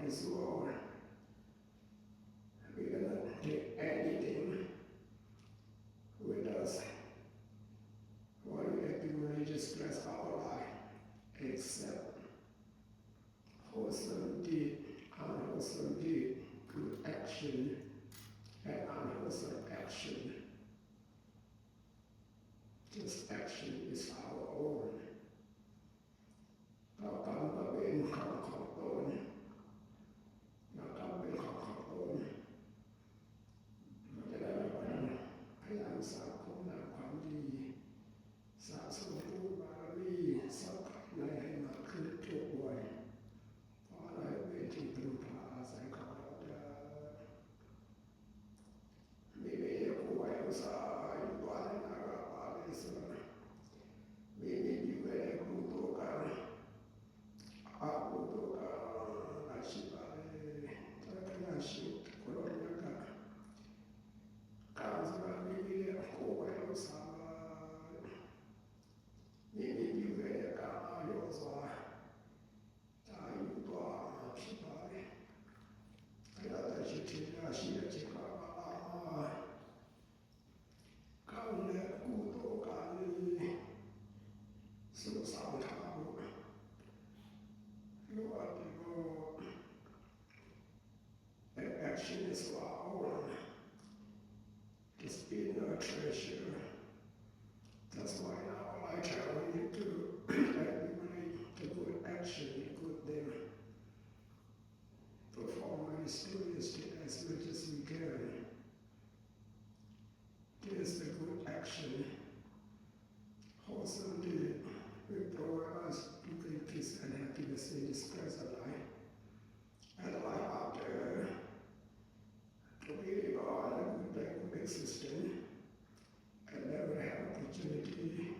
this world. We cannot take anything with us. What we have been religious dress our life, except wholesome deed, unwholesome deed, good action, and unwholesome action. This action is our own. ເອົາກຳມາເປັນຂອງຂອງຕົນ ເອົາກຳເປັນຂອງຂອງຕົນ ເພາະສະນັ້ນ ພະຍາຍາມສ້າງຄຸນງາມຄວາມດີ ສະສົມບຸນບາລະມີ ສັກກາຍໃນໃຫ້ມາກຂຶ້ນທຸກວັນ ຂໍໃຫ້ເປັນທີ່ເພິ່ງພາອາໄສຂອງເຮົາເດີ. ມີມີເດຄູໄວອຸສາຢູ່ບ້ານນາກາປາເລສ ມີມີຢູ່ເວເດກູໂຕກາ ອາກູໂຕກາ ອາຊິບາເລ ຕະກະຍາຊິໂຄໂລນຍາກາ ການສະບານມີມີເດຄູໄວອຸສາ ມີມີຢູ່ເວເດກາອາໂຍສາ Tayo pa ang sipari. Kaya tayo siya siya siya siya pa pa pa. Kau le kuto kani. So sa ta ko. Lo ati ko. An action is our own. It's inner treasure. That's why now I tell you to everybody to good action, good thing. Perform and studious as much as we can. There's the good action. Wholesome deed will provide us to bring peace and happiness in this present life. And life after, to be on a good, good existence, and never have opportunity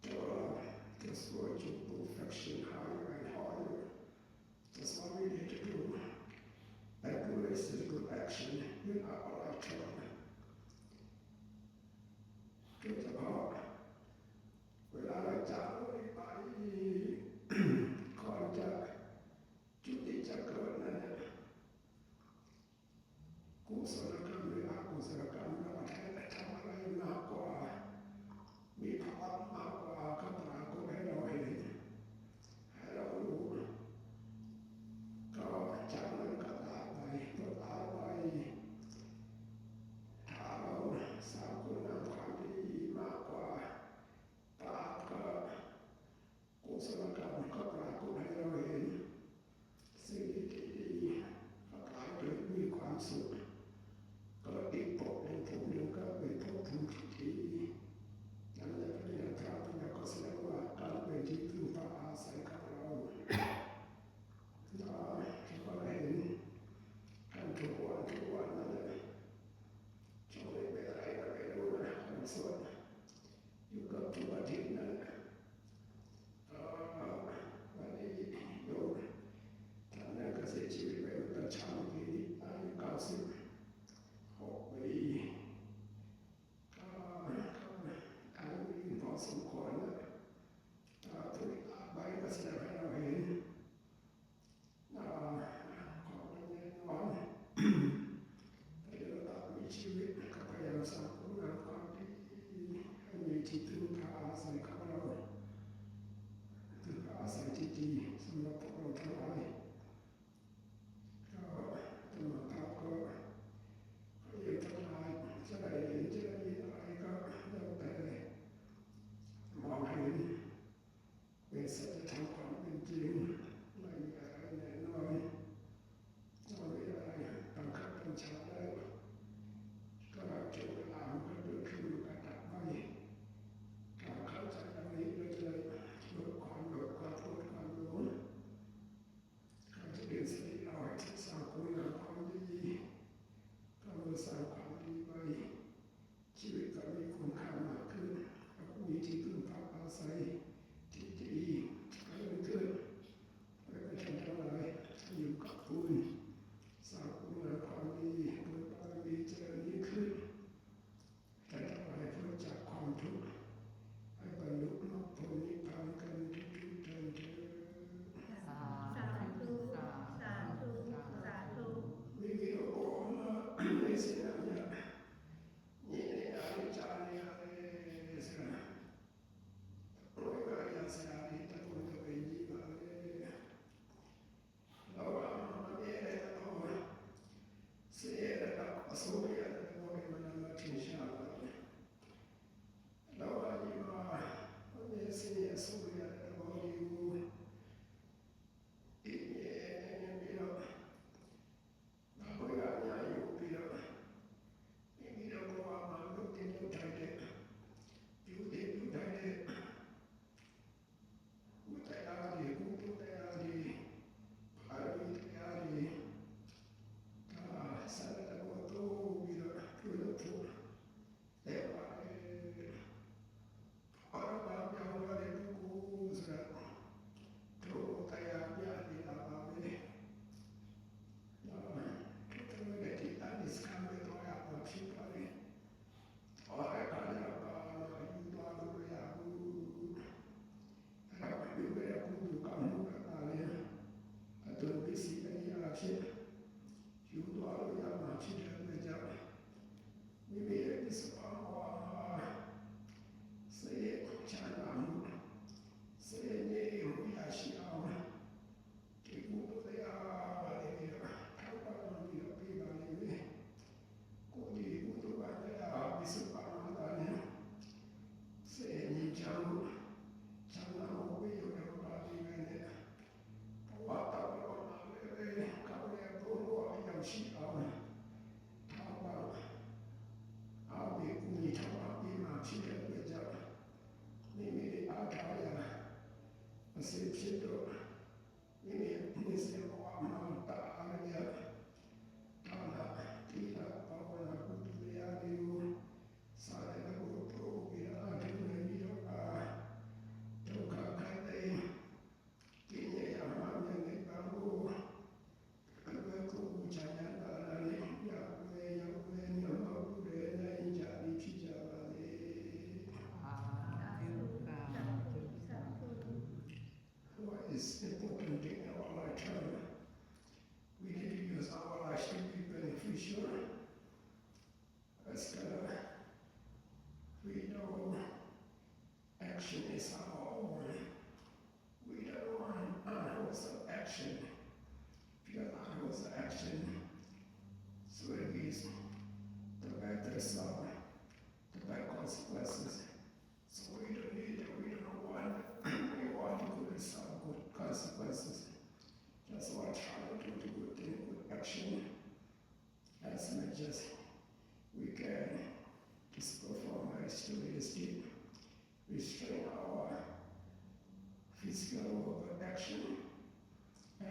to love this virtue perfection higher and higher. That's what we need to do. And do this is good action in our lifetime. Good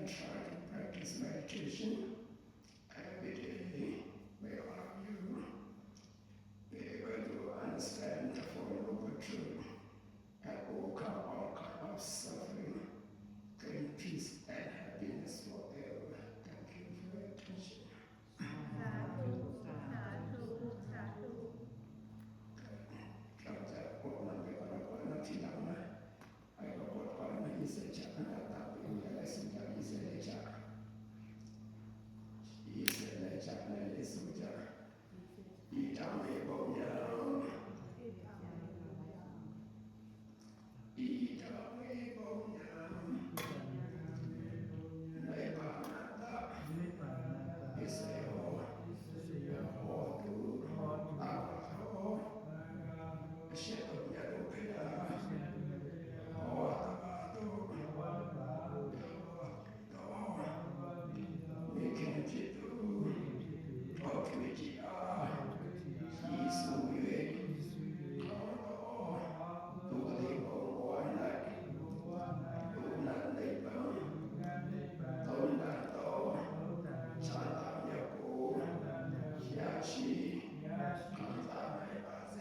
Try to practice meditation every day. May all of you be able to understand the Four Noble Truths and overcome all kind of suffering, gain peace and happiness forever. Thank you for your attention. ສາທຸ ສາທຸ ສາທຸ. ເຮົາຈະກົດນຳໄປກ່ອນ ແລ້ວກໍນັບທີຫຼັງນະ. ໃຫ້ປາກົດຄວາມໃນອິດສະຈັກອະນັດຕາ ເປັນຢ່າງໃດ ເຊິ່ງຈາກອິດສະຈັກ ອິດສະຈັກ ໃນເອສຸຈັກ ອິດຕັງ ເອ ປຸນຍັງ ອິດຕັງ ເອ ປຸນຍັງ ນິບພານາຕະ ວິເສ ໂຫ ໂຫຕຸ ອາກາໂຕ ເຊໂຕຍານຸພະຍາ ໂອຕະປາໂຕ ໂຕ ນິເຄຈິຕຸ ໂອທິວິຈະຍາ ອິສຸວິເວ ໂຕ ຕຸຕິໂກ ໂອອະນາ ຕຸນັນເດປັງ ຕຸນນະໂຕ ຊາຕະຍະໂກ ຍາຊີ ຄັນຕາໄມປາເສ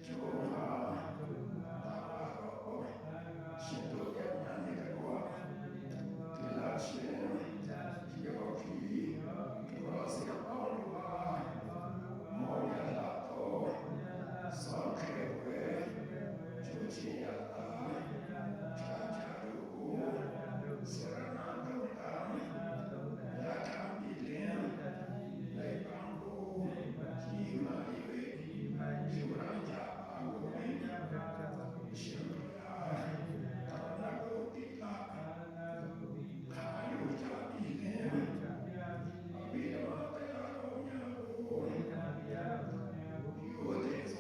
ໂຈຫາ ຕາວາໂຕ ເຊໂຕຍະຍານິກະໂກ ທິລາເຊ ໂຍຄີ ໂຣເຊ ໂອລວາ ໂມຍະລາໂຕ ສອງເຄເວ ຈຸຕິຍະຕາ ຈາຈາລຸ ເສລະນະຕຸນຕັງ ຍະຖາມິເລນ ເລປັງໂກ ຫິມາລິເວ ຈຸລະຍະປາໂກ ເຊນໂຕຍາ ຕະລະນະໂກຕິລະ ຄາຍຸຈາມິເລ ອະພິວາເທນະ ໂອຍະໂຫ ໂອຍະໂຫ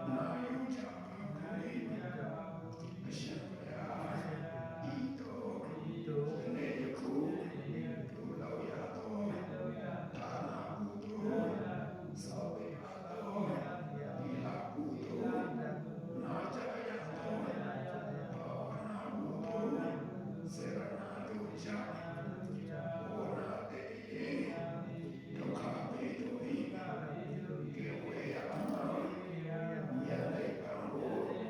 ນາຍຸຈາ ເຊນໂຕຍາ ອິໂຕ ເຊນະຍະຄຸ ຕຸລະວະຍາໂຕ ທານະພູໂຕ ສະເປຍະໂຕ ທີລະພູໂຕ ນາຈາຍະໂຕ ພາວະນາພູໂຕ ເສລະນະຕຸຈະ ໂອນາເຕ ໂຕຄາເປໂຕຫິ ເກເວຍະອະມະ ຍະເລປັງໂກ ເສຍ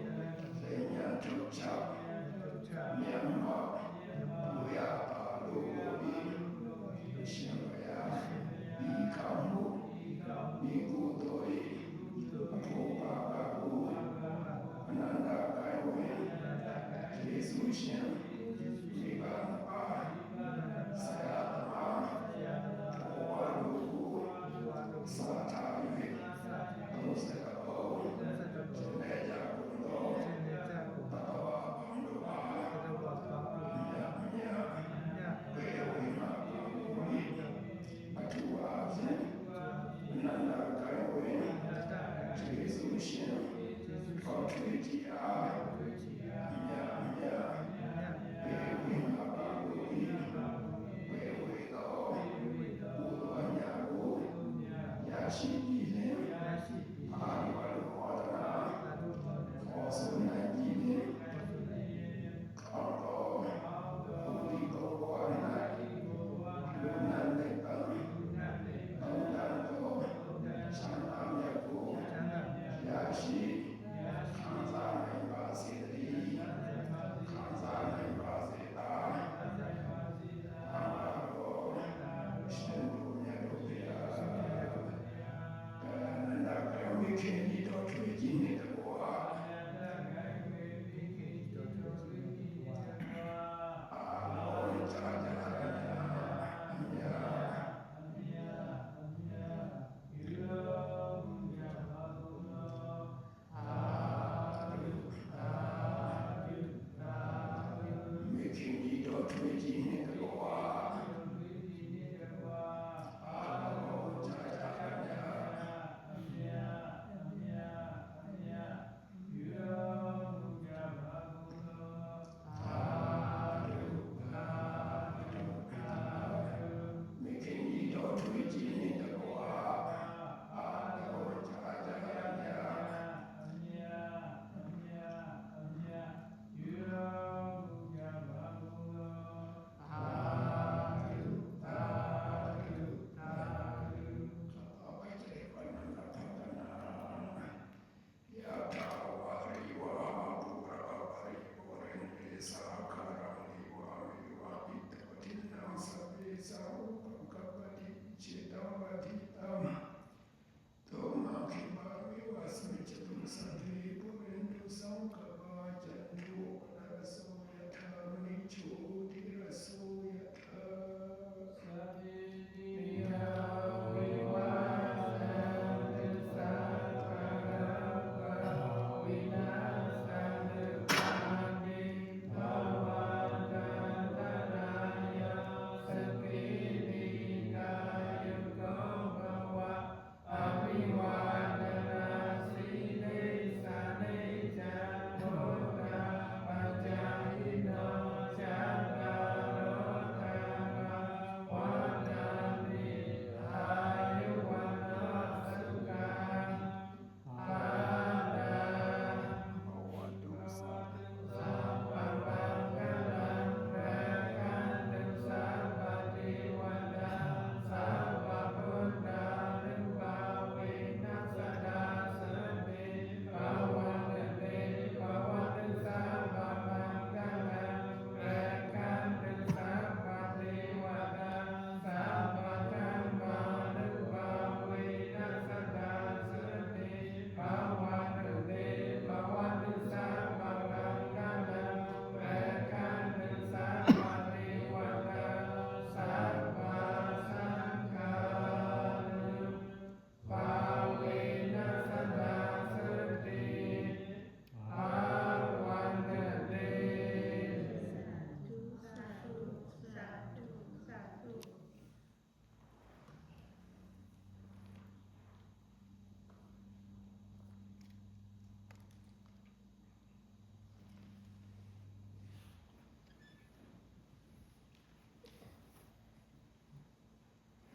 ະຕຸຈະ ຍະມະ ປຸຍະຕາໂລໂກມິ ເຊນໂຕຍາ ອີກາມຸ ອີກຸໂຕລິ ໂອປະກາໂກ ອະນັນດາກາຍເວ ເກສຸເຊນ ນິບານະປາ ສະຍາຕະມາ ໂອວາໂລກຸ ສາທາວິ ໂຕສະກະໂປ ເຊນຍາກຸນໂຕ ຕະຕະວາບັງໂດບາ ຍະຍະ ເວໂອຫິມະປາໂກມິ ອະທຸອາທຸ ອະນັນດາກາຍເວ ເກສຸເຊນ ໂອທິວິຈະຍາ ຍະຍະ ເວໂອຫິມະປາໂກມິ ເວເວໂຕ ອຸໂຕຍາໂກ ຍາຊີ